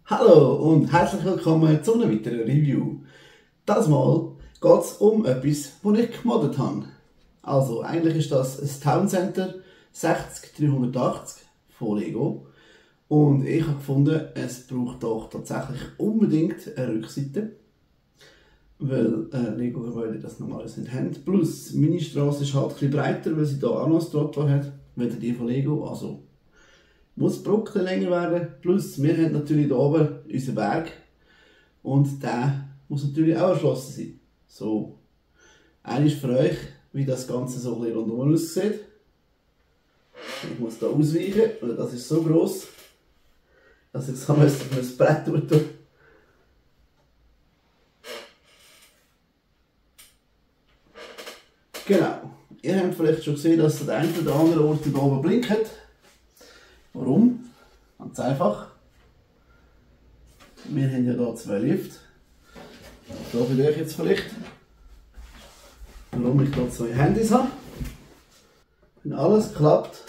Hallo und herzlich willkommen zu einem weiteren Review. Das Mal geht es um etwas, das ich gemoddet habe. Also eigentlich ist das ein Town Center 60380 von Lego. Und ich habe gefunden, es braucht doch tatsächlich unbedingt eine Rückseite. Weil Lego-Gebäude das normalerweise nicht haben. Plus, meine Straße ist halt ein bisschen breiter, weil sie hier auch noch ein Trottoir hat, weder die von Lego. Also muss die Brücke länger werden. Plus, wir haben natürlich hier oben unseren Berg. Und der muss natürlich auch erschlossen sein. So, einmal für euch, wie das Ganze so ein bisschen rundherum aussieht. Ich muss hier ausweichen, weil das ist so gross, dass ich es auf ein Brett tun. Genau. Ihr habt vielleicht schon gesehen, dass der eine oder andere Ort hier oben blinkt. Warum? Ganz einfach. Wir haben ja hier zwei Lifte. Ich frage euch jetzt vielleicht, warum ich hier zwei Handys habe. Wenn alles klappt,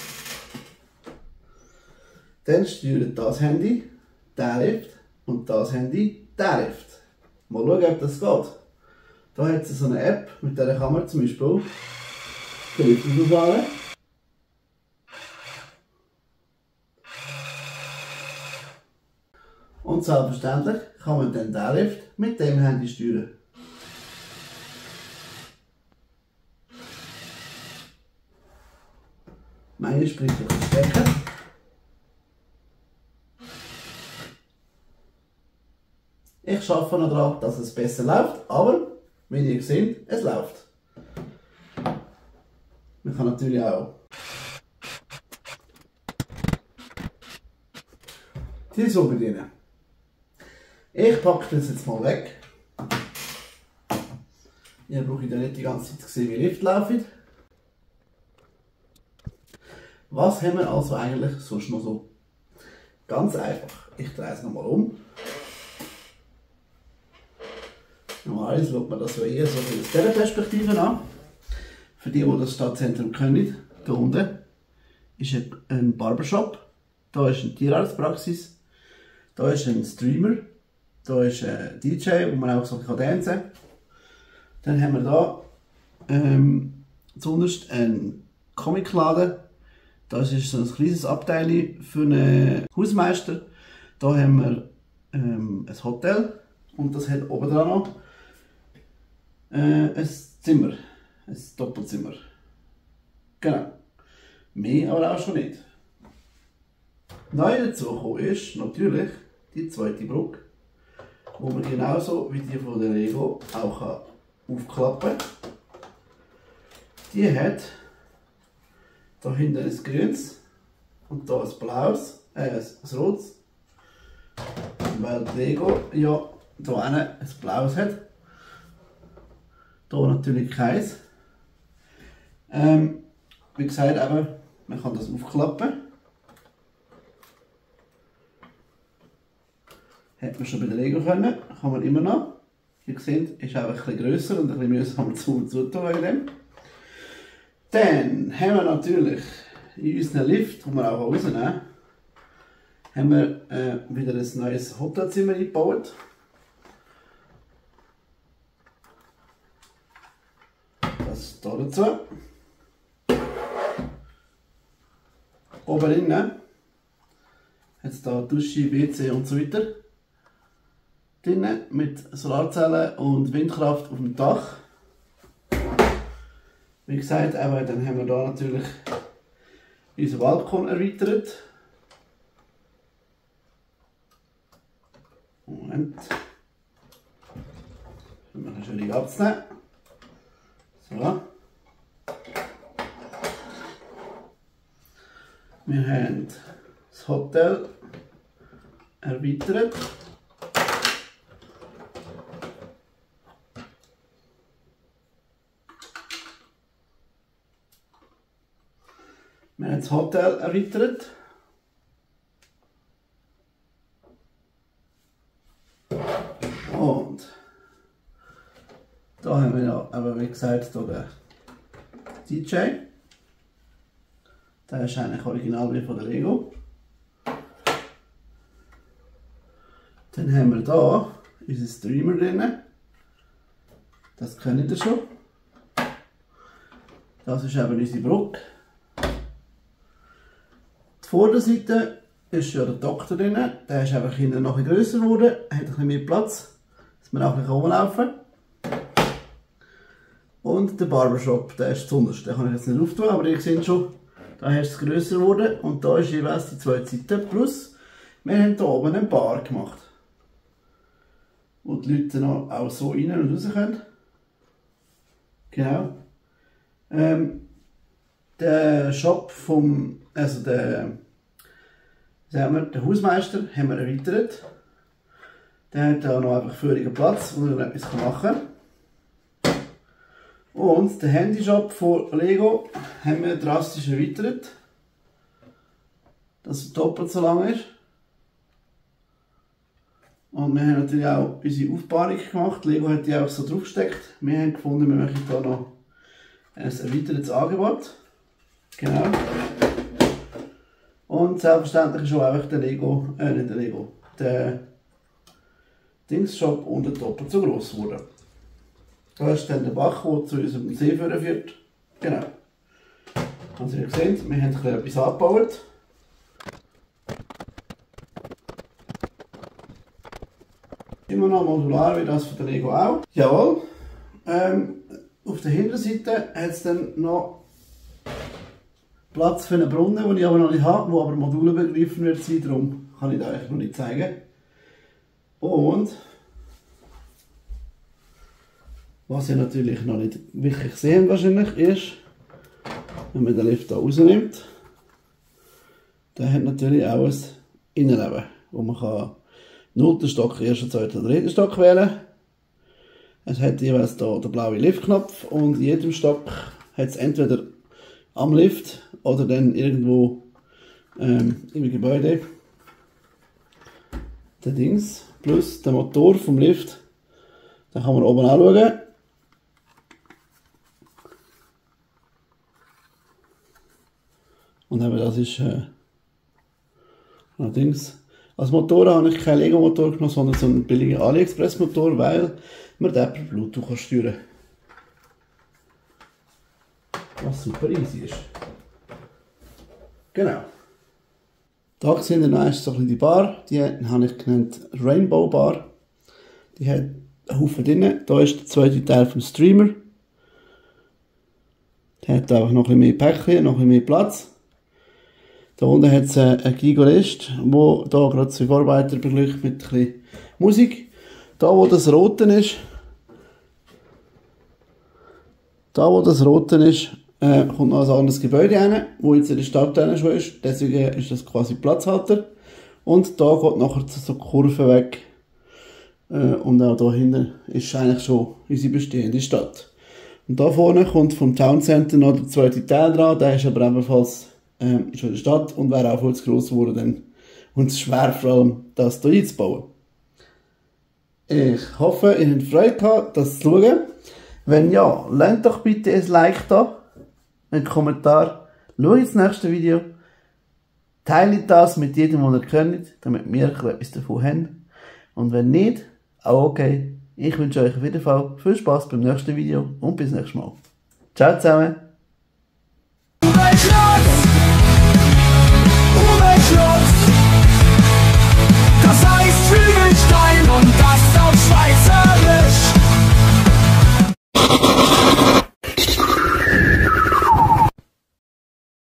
dann steuert das Handy der Lift und das Handy der Lift. Mal schauen, ob das geht. Da hat es so eine App, mit der kann man zum Beispiel den Lift auffahren. Und selbstverständlich kann man dann den Lift mit dem Handy steuern. Meine spricht durch das Stecker. Ich arbeite noch daran, dass es besser läuft, aber wie ihr seht, es läuft. Man kann natürlich auch die so bedienen. Ich packe das jetzt mal weg. Ihr braucht ja nicht die ganze Zeit zu sehen, wie Lift laufen. Was haben wir also eigentlich sonst noch so? Ganz einfach. Ich drehe es nochmal um. Normalerweise schaut man das so eher so aus dieser Perspektive an. Für die das Stadtzentrum kennen, hier unten ist ein Barbershop, hier ist eine Tierarztpraxis, hier ist ein Streamer, hier ist ein DJ, wo man auch so tanzen kann. Dann haben wir hier zuunterst einen Comicladen. Das ist so ein kleines Abteil für einen Hausmeister. Hier haben wir ein Hotel und das hat oben dran noch ein Zimmer, ein Doppelzimmer. Genau. Mehr aber auch schon nicht. Neu dazu ist natürlich die zweite Brücke, wo man genauso wie die von der Lego auch aufklappen kann. Die hat da hinten ein grünes und da ein blaues, ein rotes, weil Lego ja hier ein blaues hat. Hier natürlich keins. Wie gesagt, eben, man kann das aufklappen. Hätte man schon bei der Lego können, kann man immer noch. Ihr seht, ist auch ein bisschen grösser und ein bisschen mühsamer zu tun wegen dem. Dann haben wir natürlich in unserem Lift, den wir auch rausnehmen, haben wir wieder ein neues Hotelzimmer eingebaut. Das hier dazu. Oben innen hat es hier Dusche, WC und so weiter. Drinnen mit Solarzellen und Windkraft auf dem Dach. Wie gesagt, aber dann haben wir hier natürlich unseren Balkon erweitert. Moment. Um eine schöne abzunehmen. So. Wir haben das Hotel erweitert. Wir haben das Hotel erweitert. Und da haben wir ja, aber wie gesagt, hier den DJ. Der ist eigentlich original wie von der Lego. Dann haben wir hier unseren Streamer drin. Das kennt ihr schon. Das ist eben unsere Brücke. Die Vorderseite ist ja der Doktor drin. Der ist einfach hinten noch etwas grösser geworden. Hat ein bisschen mehr Platz, dass wir auch ein bisschen rumlaufen. Und der Barbershop, der ist zuunterst. Den kann ich jetzt nicht auftun, aber ihr seht schon, da ist es grösser geworden. Und da ist jeweils die zweite Seite. Plus, wir haben hier oben eine Bar gemacht. Wo die Leute noch auch so rein und raus können. Genau. Der Shop vom, also der Hausmeister haben wir erweitert. Der hat da noch einfach völligen Platz, wo er etwas machen kann. Und den Handyshop von Lego haben wir drastisch erweitert. Dass er doppelt so lang ist. Und wir haben natürlich auch unsere Aufbahrung gemacht. Lego hat die auch so draufgesteckt. Wir haben gefunden, wir möchten hier noch ein erweitertes Angebot. Genau. Und selbstverständlich ist auch einfach der Lego, nicht der Lego, der Dingsshop unten doppelt so gross geworden. Da ist dann der Bach, der zu unserem See führt. Genau. Also ihr seht, wir haben etwas angebaut. Immer noch modular wie das von der Lego auch. Jawohl. Auf der Hinterseite hat es dann noch Platz für einen Brunnen, den ich aber noch nicht habe, wo aber Module begriffen wird sein, darum kann ich das euch noch nicht zeigen. Und was ihr natürlich noch nicht wirklich sehen wahrscheinlich ist, wenn man den Lift hier rausnimmt, der hat natürlich auch ein Innenleben, wo man kann 0. Stock, 1., 2. oder 3. Stock wählen. Es hat jeweils hier den blauen Liftknopf und in jedem Stock hat es entweder am Lift oder dann irgendwo im Gebäude der Dings plus der Motor vom Lift. Da kann man oben anschauen. Und eben das ist allerdings. Als Motor habe ich keinen Lego-Motor genommen, sondern so einen billigen AliExpress-Motor, weil man den per Bluetooth steuern kann. Was super easy ist. Genau. Da sehen wir noch so die Bar, die habe ich genannt Rainbow Bar. Die hat einen Haufen drin. Da ist der zweite Teil vom Streamer. Der hat einfach noch ein bisschen mehr Päckchen, noch ein bisschen mehr Platz. Da unten hat es einen Gigolist, der hier gerade die Vorarbeiter beglückt mit ein bisschen Musik. Da wo das Rote ist, kommt noch ein anderes Gebäude rein, wo jetzt in der Stadt schon ist. Deswegen ist das quasi Platzhalter. Und da geht nachher so Kurven weg. Und auch da hinten ist eigentlich schon unsere bestehende Stadt. Und da vorne kommt vom Town Center noch der zweite Teil dran, der ist aber ebenfalls schon in der Stadt und wäre auch viel zu gross geworden. Und es ist schwer vor allem, das hier einzubauen. Ich hoffe, ihr habt Freude gehabt, das zu schauen. Wenn ja, lasst doch bitte ein Like da, einen Kommentar, schaut das nächste Video, teilt das mit jedem, den ihr könnt, damit wir etwas davon haben. Und wenn nicht, auch okay. Ich wünsche euch auf jeden Fall viel Spaß beim nächsten Video und bis nächstes Mal. Ciao zusammen!